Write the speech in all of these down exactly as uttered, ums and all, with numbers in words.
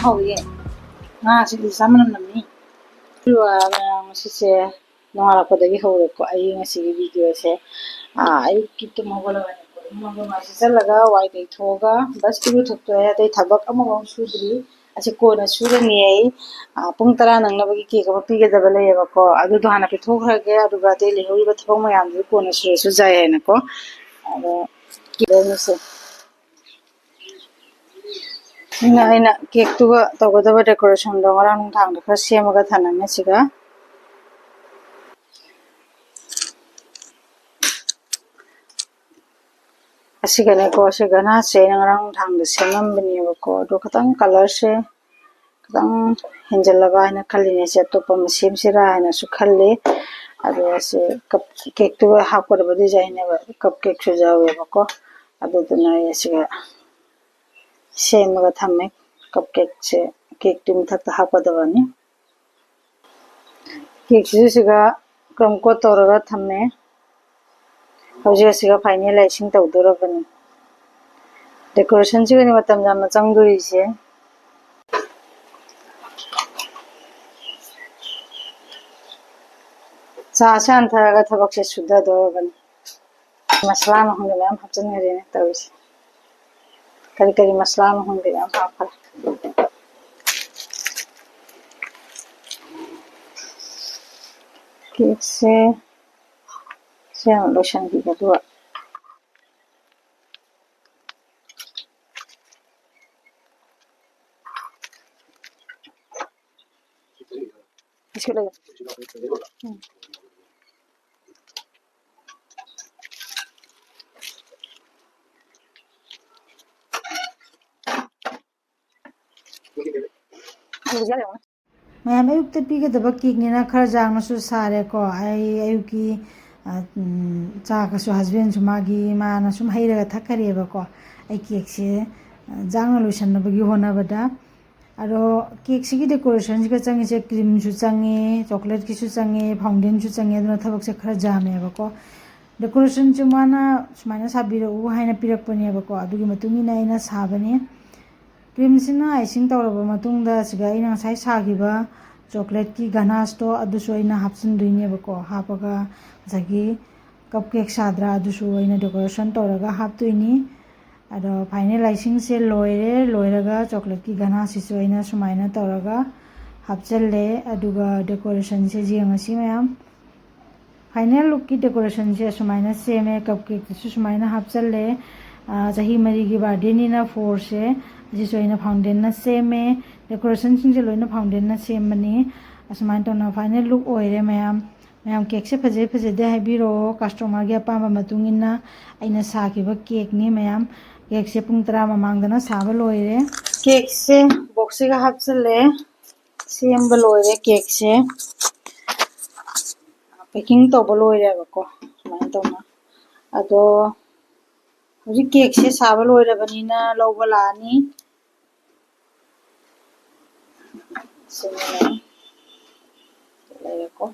ꯍꯥꯎꯏꯌꯦ꯫ ꯉꯥꯁꯤꯗꯤ ꯆꯥꯃꯅꯝ ꯅꯝꯃꯤ꯫ ꯑꯗꯨꯒ ꯃꯌꯥꯝ ꯉꯁꯤꯁꯦ ꯅꯣꯡꯉꯥꯜꯂꯛꯄꯗꯒꯤ ꯍꯧꯔꯦꯀꯣ ꯑꯩ ꯉꯁꯤꯒꯤ ꯚꯤꯗꯤꯑꯣꯁꯦ꯫ ꯑꯥ, ꯑꯌꯨꯛꯀꯤ ꯇꯨꯝ ꯍꯧꯒꯠꯂꯒꯅꯦꯀꯣ, ꯏꯃꯨꯡ ꯃꯅꯨꯡ ꯋꯥꯏ ꯁꯤꯠꯆꯜꯂꯒ, ꯋꯥꯏ ꯇꯩꯊꯣꯛꯑꯒ, ꯕ꯭ꯔꯁ ꯏꯔꯨꯊꯣꯛꯇꯣꯛꯑꯦ꯫ ꯑꯇꯩ ꯊꯕꯛ ꯑꯃꯐꯥꯎ ꯁꯨꯗ꯭ꯔꯤ꯫ ꯑꯁꯤ ꯀꯣꯟꯅ ꯁꯨꯔꯅꯤ ꯑꯩ꯫ ꯑꯥ, ꯄꯨꯡ ꯇꯔꯥ ꯅꯪꯅꯕꯒꯤ ꯀꯦꯛ ꯑꯃ ꯄꯤꯒꯗꯕ ꯂꯩꯌꯦꯕꯀꯣ, ꯑꯗꯨꯗꯣ ꯍꯥꯟꯅ ꯄꯤꯊꯣꯛꯈ꯭ꯔꯒꯦ, ꯑꯗꯨꯒ ꯑꯇꯩ ꯂꯩꯍꯧꯔꯤꯕ ꯊꯕꯛ ꯃꯌꯥꯝꯗꯨꯗꯤ ꯀꯣꯟꯅ ꯁꯨꯔꯁꯨ ꯌꯥꯏ ꯍꯥꯏꯅꯀꯣ꯫ ꯑꯗꯣ ꯀꯦꯛ ꯑꯃꯁꯦ ꯑꯩꯅ, ꯑꯩꯅ ꯀꯦꯛꯇꯨꯒ ꯇꯧꯒꯗꯕ ꯗꯦꯀꯣꯔꯦꯁꯟꯗꯣ ꯉꯔꯥꯡ ꯅꯨꯡꯗꯥꯡꯗ ꯈꯔ ꯁꯦꯝꯃꯒ ꯊꯝꯂꯝꯃꯦ ꯁꯤꯒ꯫ ꯑꯁꯤꯒꯅꯦꯀꯣ, ꯑꯁꯤ ꯒꯅꯥꯁꯦ ꯑꯩꯅ ꯉꯔꯥꯡ ꯅꯨꯡꯗꯥꯡꯗ ꯁꯦꯝꯃꯝꯕꯅꯦꯕꯀꯣ, ꯑꯗꯣ ꯈꯤꯇꯪ ꯀꯂꯔꯁꯦ ꯈꯤꯇꯪ ꯍꯦꯟꯖꯜꯂꯕ ꯍꯥꯏꯅ ꯈꯜꯂꯤꯅꯦ꯫ ꯑꯩꯁꯦ ꯑꯇꯣꯞꯄ ꯑꯃ ꯁꯦꯝꯁꯤꯔꯥ ꯍꯥꯏꯅꯁꯨ ꯈꯜꯂꯤ꯫ ꯑꯗꯣ ꯑꯁꯤ ꯀꯞ ꯀꯦꯛꯇꯨꯒ ꯍꯥꯞꯀꯗꯕ ꯗꯤꯖꯥꯏꯟꯅꯦꯕ, ꯀꯞ ꯀꯦꯛꯁꯨ ꯌꯥꯎꯋꯦꯕꯀꯣ꯫ ꯑꯗꯨꯗꯨꯅ ꯑꯩ ꯑꯁꯤꯒ ꯁꯦꯝꯃꯒ ꯊꯝꯃꯦ꯫ ꯀꯞ ꯀꯦꯛꯁꯦ ꯀꯦꯛꯇꯨꯒꯤ ꯃꯊꯛꯇ ꯍꯥꯞꯀꯗꯕꯅꯤ꯫ ꯀꯦꯛꯁꯤꯁꯨ ꯁꯤꯒ ꯀ꯭ꯔꯝ ꯀꯣꯠ ꯇꯧꯔꯒ ꯊꯝꯃꯦ꯫ ꯍꯧꯖꯤꯛ ꯑꯁꯤꯒ ꯐꯥꯏꯅꯦꯜ ꯑꯥꯏꯁꯤꯡ ꯇꯧꯗꯣꯔꯕꯅꯤ꯫ ꯗꯦꯀꯣꯔꯦꯁꯟꯁꯤꯒꯅꯤ ꯃꯇꯝ ꯌꯥꯝꯅ ꯆꯪꯗꯣꯔꯤꯁꯦ꯫ ꯆꯥꯁꯦ ꯍꯟꯊꯔꯒ ꯊꯕꯛꯁꯦ ꯁꯨꯊꯗꯧꯔꯕꯅꯤ꯫ ꯃꯁꯂꯥ ꯃꯍꯨꯝꯗ ꯃꯌꯥꯝ ꯍꯥꯞꯆꯤꯟꯈ꯭ꯔꯦꯅꯦ ꯇꯧꯔꯤꯁꯦ꯫ ꯀꯔꯤ ꯀꯔꯤ ꯃꯁꯂꯥ ꯃꯍꯨꯝꯗ ꯃꯌꯥꯝ ꯍꯥꯞꯈ꯭ꯔꯦ꯫ ꯀꯦꯛꯁꯦ ꯁꯦꯝꯕ ꯂꯣꯏꯁꯤꯟꯈꯤꯒꯦ ꯑꯗꯨꯒ꯫ ꯕꯤꯁꯀꯤꯠ ꯂꯩꯔꯦ꯫ ꯎꯝ꯫ ꯃꯌꯥꯝ ꯑꯌꯨꯛꯇ ꯄꯤꯒꯗꯕ ꯀꯦꯛꯅꯤꯅ ꯈꯔ ꯌꯥꯡꯅꯁꯨ ꯁꯥꯔꯦꯀꯣ꯫ ꯑꯩ ꯑꯌꯨꯛꯀꯤ, ꯑ, ꯎꯝ, ꯆꯥꯒꯁꯨ ꯍꯁꯕꯦꯟꯁꯨ ꯃꯥꯒꯤ, ꯃꯥꯅ ꯁꯨꯝ ꯍꯩꯔꯒ ꯊꯛꯈꯔꯦꯕꯀꯣ꯫ ꯑꯩ ꯀꯦꯛꯁꯦ, ꯑ, ꯌꯥꯡꯅ ꯂꯣꯏꯁꯟꯅꯕꯒꯤ ꯍꯣꯠꯅꯕꯗ꯫ ꯑꯗꯣ ꯀꯦꯛꯁꯤꯒꯤ ꯗꯦꯀꯣꯔꯦꯁꯟꯁꯤꯒ ꯆꯪꯉꯤꯁꯦ, ꯀ꯭ꯔꯤꯝꯁꯨ ꯆꯪꯉꯦ, ꯆꯣꯀ꯭ꯂꯦꯠꯀꯤꯁꯨ ꯆꯪꯉꯦ, ꯐꯥꯎꯟꯗꯦꯟꯁꯨ ꯆꯪꯉꯦ, ꯑꯗꯨꯅ ꯊꯕꯛꯁꯦ ꯈꯔ ꯌꯥꯝꯃꯦꯕꯀꯣ꯫ ꯗꯦꯀꯣꯔꯦꯁꯟꯁꯦ ꯃꯥꯅ ꯁꯨꯃꯥꯏꯅ ꯁꯥꯕꯤꯔꯛꯎ ꯍꯥꯏꯅ ꯄꯤꯔꯛꯄꯅꯦꯕꯀꯣ, ꯑꯗꯨꯒꯤ ꯃꯇꯨꯡ ꯏꯟꯅ ꯑꯩꯅ ꯁꯥꯕꯅꯦ꯫ ꯀ꯭ꯔꯤꯝꯁꯤꯅ ꯑꯥꯏꯁꯤꯡ ꯇꯧꯔꯕ ꯃꯇꯨꯡꯗ ꯁꯤꯗ ꯑꯩꯅ ꯉꯁꯥꯏ ꯁꯥꯈꯤꯕ ꯆꯣꯀ꯭ꯂꯦꯠꯀꯤ ꯒꯅꯥꯁꯇꯣ ꯑꯗꯨꯁꯨ ꯑꯩꯅ ꯍꯥꯞꯆꯤꯟꯗꯣꯏꯅꯦꯕꯀꯣ꯫ ꯍꯥꯞꯄꯒ ꯉꯁꯥꯏꯒꯤ ꯀꯞ ꯀꯦꯛ ꯁꯥꯗ꯭ꯔꯥ, ꯑꯗꯨꯁꯨ ꯑꯩꯅ ꯗꯦꯀꯣꯔꯦꯁꯟ ꯇꯧꯔꯒ ꯍꯥꯞꯇꯣꯏꯅꯤ꯫ ꯑꯗꯣ ꯐꯥꯏꯅꯦꯜ ꯑꯥꯏꯁꯤꯡꯁꯦ ꯂꯣꯏꯔꯦ꯫ ꯂꯣꯏꯔꯒ ꯆꯣꯀ꯭ꯂꯦꯠꯀꯤ ꯒꯅꯥꯁꯤꯁꯨ ꯑꯩꯅ ꯁꯨꯃꯥꯏꯅ ꯇꯧꯔꯒ ꯍꯥꯞꯆꯜꯂꯦ꯫ ꯑꯗꯨꯒ ꯗꯦꯀꯣꯔꯦꯁꯟꯁꯦ ꯌꯦꯡꯉꯁꯤ ꯃꯌꯥꯝ꯫ ꯐꯥꯏꯅꯦꯜ ꯂꯨꯛꯀꯤ ꯗꯦꯀꯣꯔꯦꯁꯟꯁꯦ ꯑꯁꯨꯃꯥꯏꯅ ꯁꯦꯝꯃꯦ꯫ ꯀꯞ ꯀꯦꯛꯇꯁꯨ ꯁꯨꯃꯥꯏꯅ ꯍꯥꯞꯆꯜꯂꯦ꯫ ꯑꯥ, ꯆꯍꯤ ꯃꯔꯤꯒꯤ ꯕꯥꯔꯗꯦꯅꯤꯅ ꯐꯣꯔꯁꯦ ꯑꯁꯤꯁꯨ ꯑꯩꯅ ꯐꯥꯎꯟꯗꯦꯟꯅ ꯁꯦꯝꯃꯦ꯫ ꯗꯦꯀꯣꯔꯦꯁꯟꯁꯤꯡꯁꯦ ꯂꯣꯏꯅ ꯐꯥꯎꯟꯗꯦꯟꯅ ꯁꯦꯝꯕꯅꯤ꯫ ꯑꯁꯨꯃꯥꯏꯅ ꯇꯧꯅ ꯐꯥꯏꯅꯦꯜ ꯂꯨꯛ ꯑꯣꯏꯔꯦ ꯃꯌꯥꯝ꯫ ꯃꯌꯥꯝ ꯀꯦꯛꯁꯦ ꯐꯖꯩ ꯐꯖꯗꯦ ꯍꯥꯏꯕꯤꯔꯛꯑꯣ꯫ ꯀꯁꯇꯃꯔꯒꯤ ꯑꯄꯥꯝꯕ ꯃꯇꯨꯡ ꯏꯟꯅ ꯑꯩꯅ ꯁꯥꯈꯤꯕ ꯀꯦꯛꯅꯤ ꯃꯌꯥꯝ꯫ ꯀꯦꯛꯁꯦ ꯄꯨꯡ ꯇꯔꯥ ꯃꯃꯥꯡꯗꯅ ꯁꯥꯕ ꯂꯣꯏꯔꯦ꯫ ꯀꯦꯛꯁꯦ ꯕꯣꯛꯁꯁꯤꯒ ꯍꯥꯞꯆꯤꯜꯂꯦ꯫ ꯁꯦꯝꯕ ꯂꯣꯏꯔꯦ ꯀꯦꯛꯁꯦ꯫ ꯄꯦꯀꯤꯡ ꯇꯧꯕ ꯂꯣꯏꯔꯦꯕꯀꯣ, ꯁꯨꯃꯥꯏꯅ ꯇꯧꯅ꯫ ꯑꯗꯣ ꯍꯧꯖꯤꯛ ꯀꯦꯛꯁꯦ ꯁꯥꯕ ꯂꯣꯏꯔꯕꯅꯤꯅ ꯂꯧꯕ ꯂꯥꯛꯑꯅꯤ꯫ ꯁꯤꯃ ꯂꯩꯔꯦꯀꯣ꯫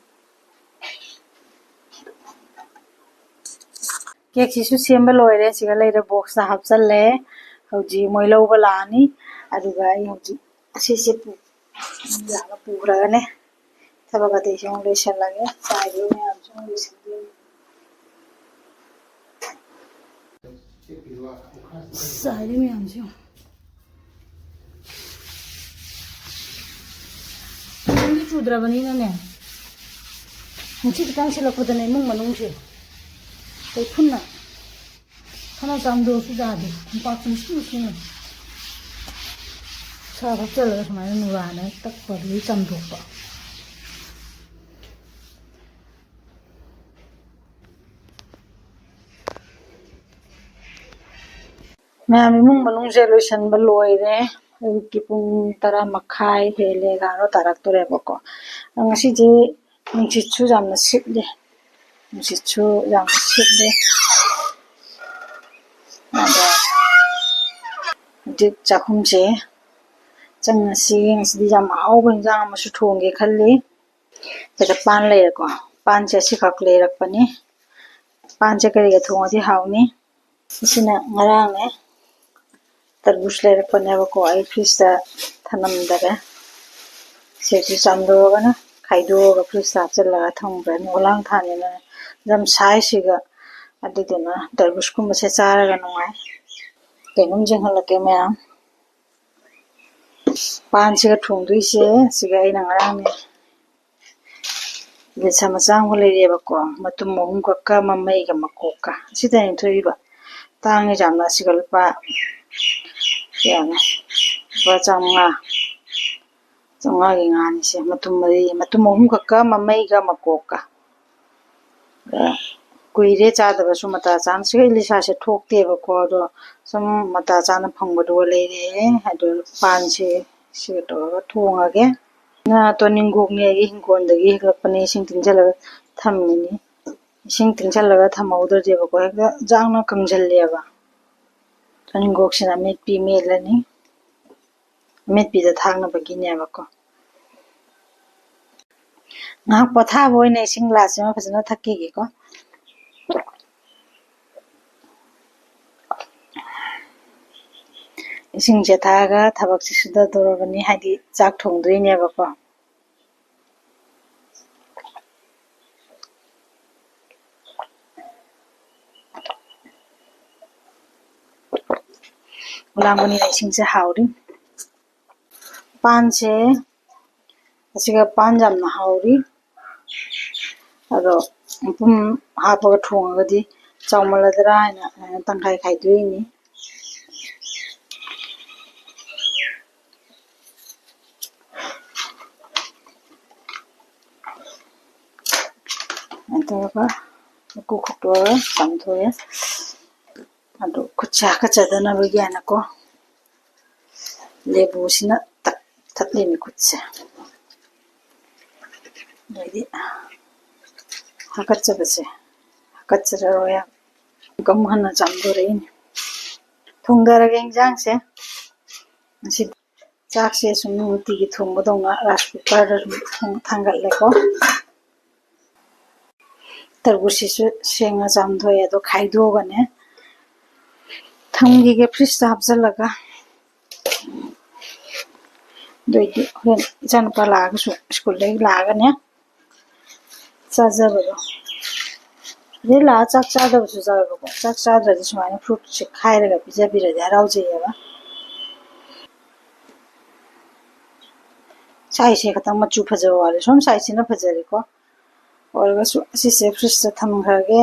ꯀꯦꯛꯁꯤꯁꯨ ꯁꯦꯝꯕ ꯂꯣꯏꯔꯦ꯫ ꯁꯤꯒ ꯂꯩꯔꯦ, ꯕꯣꯛꯁꯇ ꯍꯥꯞꯆꯜꯂꯦ꯫ ꯍꯧꯖꯤꯛ ꯃꯣꯏ ꯂꯧꯕ ꯂꯥꯛꯑꯅꯤ꯫ ꯑꯗꯨꯒ ꯑꯩ ꯍꯧꯖꯤꯛ ꯑꯁꯤꯁꯦ ꯄꯨ-, ꯌꯥꯝꯅ ꯄꯨꯈ꯭ꯔꯒꯅꯦ ꯊꯕꯛ ꯑꯇꯩꯁꯨ ꯑꯃꯨꯛ ꯂꯣꯏꯁꯜꯂꯒꯦ꯫ ꯆꯥꯏꯔꯤꯕ ꯃꯌꯥꯝꯁꯨ ꯑꯃꯨꯛ ꯂꯣꯏꯁꯟꯗꯣꯏꯅꯤ꯫ ꯆꯥꯏꯔꯤ ꯃꯌꯥꯝꯁꯦ ꯌꯦꯡꯉꯣ꯫ ꯅꯣꯡꯗꯤ ꯆꯨꯗ꯭ꯔꯕꯅꯤꯅꯅꯦ, ꯅꯨꯡꯁꯤꯠ ꯈꯤꯇꯪ ꯁꯤꯜꯂꯛꯄꯗꯅꯦ ꯏꯃꯨꯡ ꯃꯅꯨꯡꯁꯦ ꯀꯩꯐꯨꯟꯅ ꯐꯅ ꯆꯥꯝꯊꯣꯛꯑꯁꯨ ꯌꯥꯗꯦ꯫ ꯈꯣꯡꯄꯥꯛꯁꯤ ꯃꯨꯁꯨꯛ ꯃꯨꯁꯨꯛ ꯃꯨꯏ꯫ ꯁꯥ ꯍꯥꯞꯆꯜꯂꯒ ꯁꯨꯃꯥꯏꯅ ꯅꯨꯔꯥꯅ ꯇꯛꯄ ꯑꯗꯨꯗꯒꯤ ꯆꯥꯝꯊꯣꯛꯄ꯫ ꯃꯌꯥꯝ ꯏꯃꯨꯡ ꯃꯅꯨꯡꯁꯦ ꯂꯣꯏꯁꯟꯕ ꯂꯣꯏꯔꯦ꯫ ꯑꯌꯨꯛꯀꯤ ꯄꯨꯡ ꯇꯔꯥ ꯃꯈꯥꯏ ꯍꯦꯜꯂꯦ, ꯑꯦꯒꯥꯔꯣ ꯇꯥꯔꯛꯇꯣꯔꯦꯕꯀꯣ꯫ ꯑꯗꯣ ꯉꯁꯤꯁꯦ ꯅꯨꯡꯁꯤꯠꯁꯨ ꯌꯥꯝꯅ ꯁꯤꯠꯂꯦ, ꯅꯨꯡꯁꯤꯠꯁꯨ ꯌꯥꯝꯅ ꯁꯤꯠꯂꯦ꯫ ꯑꯗꯣ ꯍꯧꯖꯤꯛ ꯆꯥꯛꯈꯨꯝꯁꯦ ꯆꯪꯉꯁꯤ꯫ ꯉꯁꯤꯗꯤ ꯌꯥꯝ ꯑꯍꯥꯎꯕ ꯏꯟꯖꯥꯡ ꯑꯃꯁꯨ ꯊꯣꯡꯒꯦ ꯈꯜꯂꯤ꯫ ꯁꯤꯗ ꯄꯥꯟ ꯂꯩꯔꯦꯀꯣ꯫ ꯄꯥꯟꯁꯦ ꯑꯁꯤꯈꯛ ꯂꯩꯔꯛꯄꯅꯤ꯫ ꯄꯥꯟꯁꯦ ꯀꯔꯤꯒ ꯊꯣꯡꯉꯗꯤ ꯍꯥꯎꯅꯤ? ꯁꯤꯅ ꯉꯔꯥꯡꯅꯦ, ꯇꯔꯕꯨꯖ ꯂꯩꯔꯛꯄꯅꯦꯕꯀꯣ, ꯑꯩ ꯐ꯭ꯔꯤꯖꯇ ꯊꯅꯝꯗꯔꯦ꯫ ꯁꯤꯁꯨ ꯆꯥꯝꯊꯣꯛꯑꯒꯅ ꯈꯥꯏꯗꯣꯛꯑꯒ ꯐ꯭ꯔꯤꯖꯇ ꯍꯥꯞꯆꯤꯜꯂꯒ ꯊꯝꯈ꯭ꯔꯅꯤ꯫ ꯑꯣꯂꯥꯡ ꯊꯥꯅꯤꯅ ꯌꯥꯝ ꯁꯥꯏ ꯁꯤꯒ꯫ ꯑꯗꯨꯗꯨꯅ ꯇꯔꯕꯨꯖꯀꯨꯝꯕꯁꯦ ꯆꯥꯔꯒ ꯅꯨꯡꯉꯥꯏ꯫ ꯀꯩꯅꯣꯝ ꯌꯦꯡꯍꯜꯂꯛꯀꯦ ꯃꯌꯥꯝ꯫ ꯄꯥꯟꯁꯤꯒ ꯊꯣꯡꯗꯣꯏꯁꯦ, ꯁꯤꯒ ꯑꯩꯅ ꯉꯔꯥꯡꯅꯦ ꯕꯦꯁꯟ ꯃꯆꯥ ꯑꯃꯒ ꯂꯩꯔꯦꯕꯀꯣ, ꯃꯇꯨꯝ ꯑꯍꯨꯝ ꯈꯛꯀ ꯃꯃꯩꯒ ꯃꯀꯣꯛꯀ꯫ ꯁꯤꯗꯅꯤ ꯊꯣꯛꯏꯕ꯫ ꯇꯥꯡꯉꯤ ꯌꯥꯝꯅ꯫ ꯁꯤꯒ ꯂꯨꯄꯥ ꯀꯌꯥꯅꯣ? ꯂꯨꯄꯥ ꯆꯥꯝꯃꯉꯥ꯫ ꯆꯥꯝꯃꯉꯥꯒꯤ ꯉꯥꯅꯤꯁꯦ꯫ ꯃꯇꯨꯝ ꯃꯔꯤ, ꯃꯇꯨꯝ ꯑꯍꯨꯝ ꯈꯛꯀ ꯃꯃꯩꯒ ꯃꯀꯣꯛꯀ꯫ ꯑ, ꯀꯨꯏꯔꯦ ꯆꯥꯗꯕꯁꯨ ꯃꯇꯥ ꯆꯥꯅ꯫ ꯁꯤꯒ ꯏꯂꯤꯁꯥꯁꯦ ꯊꯣꯛꯇꯦꯕꯀꯣ, ꯑꯗꯣ ꯁꯨꯝ ꯃꯇꯥ ꯆꯥꯅ ꯐꯪꯕꯗꯨꯒ ꯂꯩꯔꯦ꯫ ꯑꯗꯨ ꯄꯥꯟꯁꯦ ꯁꯤꯒ ꯇꯧꯔꯒ ꯊꯣꯡꯉꯒꯦ꯫ ꯉꯥ ꯇꯣꯅꯤꯡꯈꯣꯛꯅꯦ ꯑꯩꯒꯤ ꯍꯤꯡꯒꯣꯜꯗꯒꯤ ꯍꯦꯛꯂꯛꯄꯅꯦ, ꯏꯁꯤꯡ ꯇꯤꯡꯁꯤꯜꯂꯒ ꯊꯝꯃꯤꯅꯤ꯫ ꯏꯁꯤꯡ ꯇꯤꯡꯁꯤꯜꯂꯒ ꯊꯝꯍꯧꯗ꯭ꯔꯗꯤꯕꯀꯣ, ꯍꯦꯛꯇ ꯖꯥꯡꯅ ꯀꯪꯁꯤꯜꯂꯦꯕ꯫ ꯇꯣꯅꯤꯡꯈꯣꯛꯁꯤꯅ ꯑꯃꯦꯠꯄꯤ ꯃꯦꯠꯂꯅꯤ꯫ ꯑꯃꯦꯠꯄꯤꯗ ꯊꯥꯛꯅꯕꯒꯤꯅꯦꯕꯀꯣ꯫ ꯉꯥꯏꯍꯥꯛ ꯄꯣꯊꯥꯕ ꯑꯣꯏꯅ ꯏꯁꯤꯡ ꯒ꯭ꯂꯥꯁ ꯑꯃ ꯐꯖꯅ ꯊꯛꯈꯤꯒꯦꯀꯣ꯫ ꯏꯁꯤꯡꯁꯦ ꯊꯛꯑꯒ ꯊꯕꯛꯁꯦ ꯁꯨꯗꯗꯧꯔꯕꯅꯤ, ꯍꯥꯏꯗꯤ ꯆꯥꯛ ꯊꯣꯡꯗꯣꯏꯅꯦꯕꯀꯣ꯫ ꯂꯥꯡꯕꯅꯤꯅ ꯏꯁꯤꯡꯁꯦ ꯍꯥꯎꯔꯤ꯫ ꯄꯥꯟꯁꯦ ꯑꯁꯤꯒ ꯄꯥꯟ ꯌꯥꯝꯅ ꯍꯥꯎꯔꯤ꯫ ꯑꯗꯣ ꯃꯄꯨꯝ ꯍꯥꯞꯄꯒ ꯊꯣꯡꯉꯒꯗꯤ ꯆꯥꯎꯃꯜꯂꯗ꯭ꯔꯥ ꯍꯥꯏꯅ ꯇꯪꯈꯥꯏ ꯈꯥꯏꯗꯣꯛꯏꯅꯤ꯫ ꯑꯗꯨꯒ ꯃꯀꯨ ꯈꯣꯛꯇꯣꯛꯑꯒ ꯆꯥꯝꯊꯣꯛꯑꯦ꯫ ꯑꯗꯨ ꯈꯨꯠꯁꯦ ꯍꯥꯀꯠꯆꯗꯅꯕꯒꯤ ꯍꯥꯏꯅꯀꯣ, ꯂꯦꯕꯨꯁꯤꯅ ꯇꯛ ꯊꯠꯂꯤꯅꯤ ꯈꯨꯠꯁꯦ꯫ ꯑꯗꯩꯗꯤ ꯍꯥꯀꯠꯆꯕꯁꯦ ꯍꯥꯀꯠꯆꯔꯔꯣꯏ꯫ ꯑꯃꯨꯛ ꯍꯟꯅ ꯆꯥꯝꯊꯣꯔꯛꯏꯅꯤ꯫ ꯊꯣꯡꯊꯔꯒꯦ ꯏꯟꯖꯥꯡꯁꯦ꯫ ꯉꯁꯤ ꯆꯥꯛꯁꯦ ꯁꯨꯝ ꯅꯨꯡꯇꯤꯒꯤ ꯊꯣꯡꯕꯗꯧꯅ ꯔꯥꯏꯁ ꯀꯨꯀꯔꯗ ꯑꯗꯨꯝ ꯊꯣꯡ-, ꯊꯥꯡꯒꯠꯂꯦꯀꯣ꯫ ꯇꯔꯕꯨꯖꯁꯤꯁꯨ ꯁꯦꯡꯅ ꯆꯥꯝꯊꯣꯛꯑꯦ, ꯑꯗꯣ ꯈꯥꯏꯗꯣꯛꯑꯒꯅꯦ ꯊꯝꯈꯤꯒꯦ ꯐ꯭ꯔꯤꯖꯇ ꯍꯥꯞꯆꯜꯂꯒ꯫ ꯑꯗꯨ ꯑꯣꯏꯗꯤ ꯍꯣꯔꯦꯟ ꯏꯆꯥꯅꯨꯄꯥ ꯂꯥꯛꯑꯒꯁꯨ, ꯁ꯭ꯀꯨꯜꯗꯒꯤ ꯂꯥꯛꯑꯒꯅꯦ, ꯆꯥꯖꯕꯗꯣ꯫ ꯑꯗꯩ ꯂꯥꯛꯑ ꯆꯥꯛ ꯆꯥꯗꯕꯁꯨ ꯌꯥꯎꯋꯦꯕꯀꯣ꯫ ꯆꯥꯛ ꯆꯥꯗ꯭ꯔꯗꯤ ꯁꯨꯃꯥꯏꯅ ꯐ꯭ꯔꯨꯠꯁꯦ ꯈꯥꯏꯔꯒ ꯄꯤꯖꯕꯤꯔꯗꯤ ꯍꯔꯥꯎꯖꯩꯌꯦꯕ꯫ ꯁꯥꯏꯁꯦ ꯈꯤꯇꯪ ꯃꯆꯨ ꯐꯖꯕ ꯋꯥꯠꯂꯦ꯫ ꯁꯣꯝ ꯁꯥꯏꯁꯤꯅ ꯐꯖꯔꯦꯀꯣ꯫ ꯑꯣꯏꯔꯒꯁꯨ ꯑꯁꯤꯁꯦ ꯐ꯭ꯔꯤꯖꯇ ꯊꯝꯈ꯭ꯔꯒꯦ꯫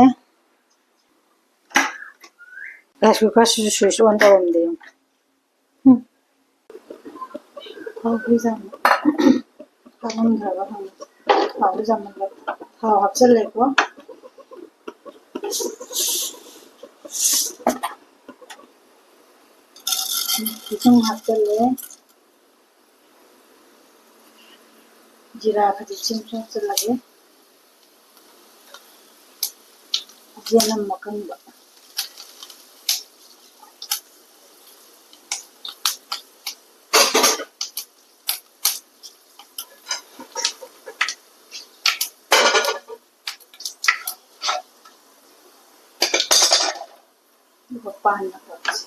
Rice ꯀꯨꯀꯔꯁꯤꯁꯨ switch on ꯇꯧꯔꯝꯗꯦ꯫ ꯎꯝ꯫ ꯍꯥꯎꯕꯤꯖꯥꯠꯅꯤ꯫ ꯆꯥꯔꯝꯗ꯭ꯔꯕ ꯈꯪꯗꯦ꯫ ꯍꯥꯎꯕꯤꯖꯥꯠꯅꯤ꯫ ꯊꯥꯎ ꯍꯥꯞꯆꯜꯂꯦꯀꯣ꯫ ꯏꯁꯤꯡ ꯍꯥꯞꯆꯜꯂꯦ꯫ ꯖꯤꯔꯥ ꯈꯖꯤꯛ ꯆꯤꯡ ꯆꯣꯡꯁꯤꯜꯂꯒꯦ꯫ ꯌꯦꯅꯝ ꯑꯀꯪꯕ꯫ ꯑꯗꯨꯒ ꯄꯥꯟ ꯃꯀꯛꯁꯦ꯫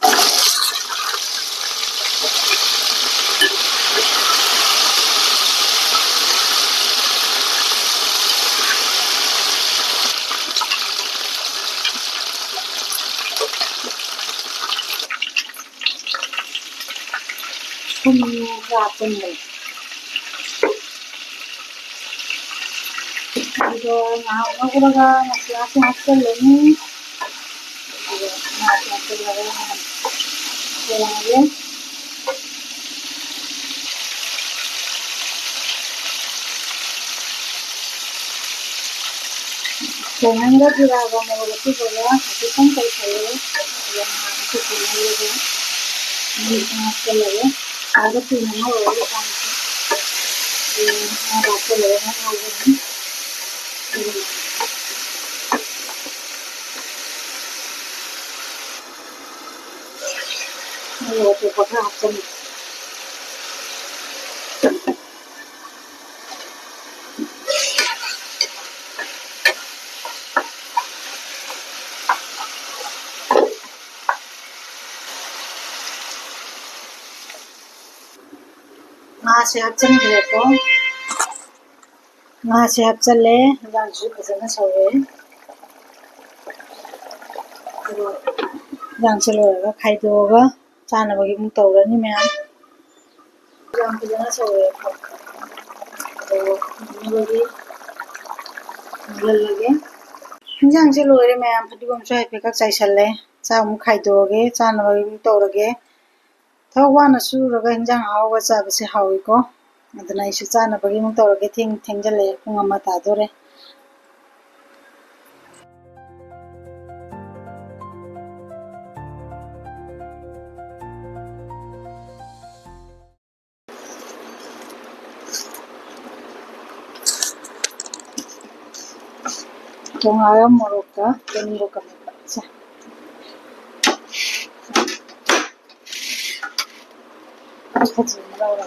ꯊꯨꯝ ꯈꯔ ꯍꯥꯞꯆꯤꯟꯒꯅꯤ꯫ ꯑꯗꯨꯒ ꯉꯥꯏꯍꯥꯛ ꯉꯧꯔꯒ ꯃꯁꯂꯥꯁꯦ ꯍꯥꯞꯆꯤꯜꯂꯅꯤ꯫ ꯑꯗꯨꯒ ꯉꯥꯁꯦ ꯍꯥꯞꯆꯤꯜꯂꯒ ꯊꯣꯡꯉꯒꯦ꯫ ꯈꯣꯡꯍꯟꯒ ꯖꯤꯔꯥꯒ ꯃꯣꯔꯣꯛ ꯑꯁꯨꯕꯒ ꯍꯥꯏꯐꯦꯠꯇꯪ ꯇꯧꯁꯜꯂꯦ꯫ ꯑꯗꯨꯒ ꯉꯥ ꯑꯁꯨꯕ ꯉꯧꯔꯒ ꯃꯍꯤꯁꯦ ꯍꯥꯞꯆꯜꯂꯒꯦ꯫ ꯉꯥꯏꯍꯥꯛ ꯀꯨꯏꯅ ꯉꯧꯔꯒ ꯆꯥꯝꯃꯁꯦ꯫ ꯑꯗꯨꯒ ꯉꯥ ꯍꯥꯞꯆꯜꯂꯒ ꯉꯥꯏꯍꯥꯛ ꯉꯧꯒꯅꯤ꯫ ꯑꯗꯨꯒ ꯃꯣꯔꯣꯛ ꯑꯇꯦꯛꯄ ꯈꯔ ꯍꯥꯞꯆꯜꯂꯦ꯫ ꯉꯥꯁꯦ ꯍꯥꯞꯆꯤꯟꯈ꯭ꯔꯦꯀꯣ꯫ ꯉꯥꯁꯦ ꯍꯥꯞꯆꯜꯂꯦ꯫ ꯍꯤꯟꯖꯥꯡꯁꯤꯁꯨ ꯐꯖꯅ ꯁꯧꯔꯦ꯫ ꯑꯗꯣ ꯍꯤꯟꯖꯥꯡꯁꯦ ꯂꯣꯏꯔꯒ ꯈꯥꯏꯗꯣꯛꯑꯒ ꯆꯥꯅꯕꯒꯤ ꯑꯃꯨꯛ ꯇꯧꯔꯅꯤ ꯃꯌꯥꯝ꯫ ꯌꯥꯝ ꯐꯖꯅ ꯁꯧꯔꯦꯀꯣ꯫ ꯑꯗꯣ ꯃꯨꯟꯅꯕꯒꯤ ꯃꯨꯜꯍꯜꯂꯒꯦ꯫ ꯍꯤꯟꯖꯥꯡꯁꯦ ꯂꯣꯏꯔꯦ ꯃꯌꯥꯝ꯫ ꯐꯗꯤꯒꯣꯝꯁꯨ ꯍꯥꯏꯐꯦꯠꯈꯛ ꯆꯥꯏꯁꯜꯂꯦ꯫ ꯆꯥꯛ ꯑꯃꯨꯛ ꯈꯥꯏꯗꯣꯛꯑꯒꯦ꯫ ꯆꯥꯅꯕꯒꯤ ꯑꯃꯨꯛ ꯇꯧꯔꯒꯦ꯫ ꯊꯕꯛ ꯋꯥꯅ ꯁꯨꯔꯒ ꯍꯤꯟꯖꯥꯡ ꯑꯍꯥꯎꯕ ꯆꯥꯕꯁꯦ ꯍꯥꯎꯋꯤꯀꯣ꯫ ꯑꯗꯨꯅ ꯑꯩꯁꯨ ꯆꯥꯅꯕꯒꯤ ꯑꯃꯨꯛ ꯇꯧꯔꯒꯦ꯫ ꯊꯦꯡ-, ꯊꯦꯡꯖꯜꯂꯛꯑꯦ꯫ ꯄꯨꯡ ꯑꯃ ꯇꯥꯗꯣꯔꯦ꯫ ꯕꯣꯉꯥꯒ ꯃꯣꯔꯣꯛꯀ ꯇꯣꯅꯤꯡꯈꯣꯛꯀ ꯃꯦꯠꯄ꯫ ꯁꯦ꯫ ꯐꯖꯅ ꯂꯧꯔꯒ꯫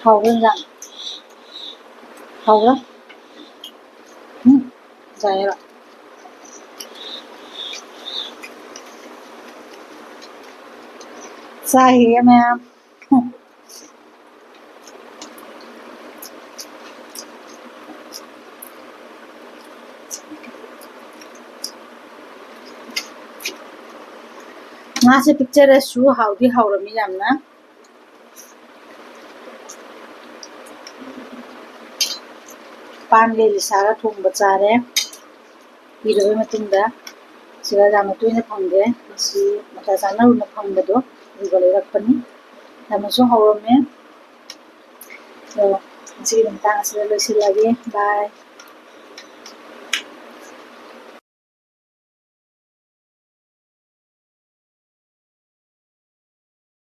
ꯍꯥꯎꯕ꯭ꯔꯥ ꯏꯟꯖꯥꯡ? ꯍꯥꯎꯕ꯭ꯔꯥ? ꯎꯝ, ꯆꯥꯏꯌꯦꯕ꯫ ꯆꯥꯈꯤꯒꯦ ꯃꯌꯥꯝ꯫ ꯉꯥꯁꯦ ꯄꯤꯛꯆꯔꯁꯨ ꯍꯥꯎꯗꯤ ꯍꯥꯎꯔꯝꯃꯤ ꯌꯥꯝꯅ꯫ ꯄꯥꯟꯒ ꯏꯂꯤꯁꯥꯒ ꯊꯣꯡꯕ ꯆꯥꯔꯦ꯫ ꯄꯤꯔꯕ ꯃꯇꯨꯡꯗ ꯁꯤꯗ ꯌꯥꯝꯅ ꯇꯣꯏꯅ ꯐꯪꯗꯦ꯫ ꯃꯁꯤ ꯃꯇꯥ ꯆꯥꯅ ꯎꯅ ꯐꯪꯕꯗꯣ ꯑꯗꯨꯒ ꯂꯩꯔꯛꯄꯅꯤ꯫ ꯌꯥꯝꯅꯁꯨ ꯍꯧꯔꯝꯃꯦ꯫ ꯑꯗꯣ ꯉꯁꯤꯒꯤ ꯃꯇꯥꯡ ꯑꯁꯤꯗ ꯂꯣꯏꯁꯤꯜꯂꯒꯦ꯫ Bye꯫